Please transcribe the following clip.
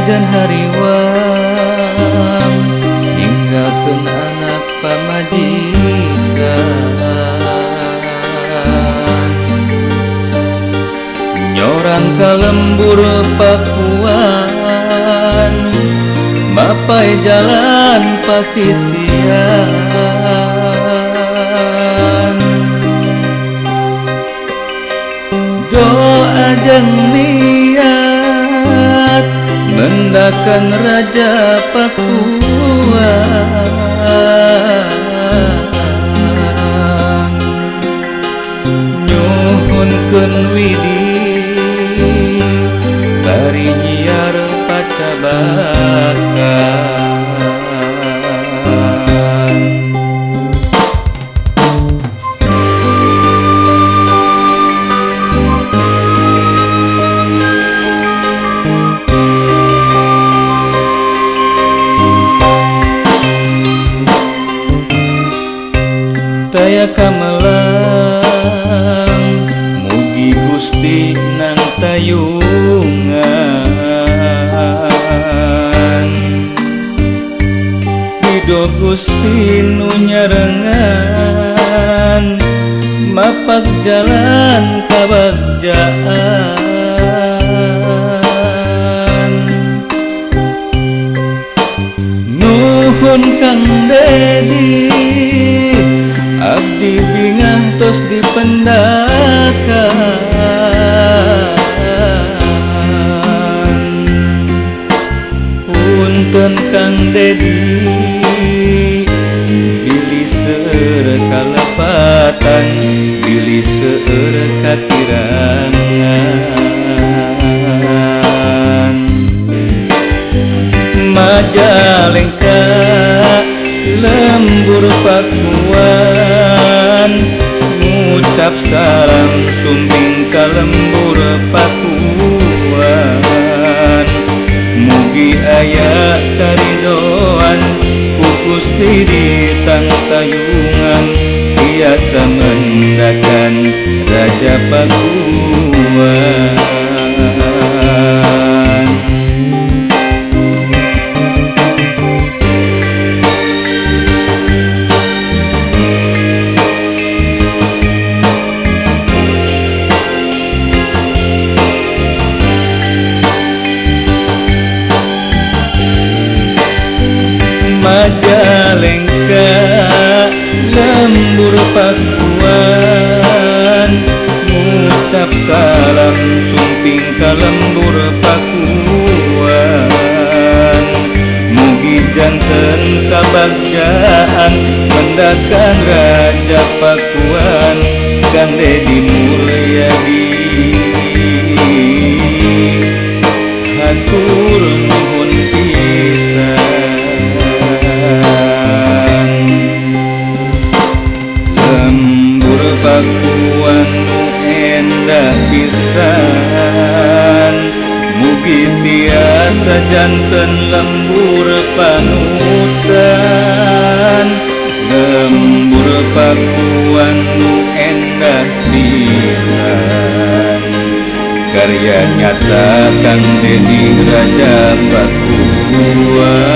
Sanajan hariwang ninggalkeun anak pamajikan, nyorang ka lembur Pakuan, mapai jalan pasisian. Doa jeung niat mendakan Raja Pakuan, nyuhunkeun widi bari nyiar pacabakan. Taya kamelang mugi Gusti nang tayungan, Ridho Gusti nu nyarengan, mapak jalan kabagjaan. Nuhun Kang Dedi, abdi bingah tos dipendakan. Punten Kang Dedi, bilih seueur kalepatan, bilih seueur kakirangan. Majalengka lembur Pakuan, ngucap salam sumping ka lembur Pakuan. Mugi aya karidoan ku Gusti di tangtayungan, biasa mendakan Raja Pakuan. Majalengka lembur Pakuan, ngucap salam sumping ka lembur Pakuan. Mugi janten kabagjaan mendakan Raja Pakuan Kang Dedi Mulyadi. Hatur nuhun pisan. Lembur Pakuan nu endah pisan, mugi tiasa janten lembur panutan. Lembur Pakuan nu endah pisan, karya nyata Kang Dedi Raja Pakuan.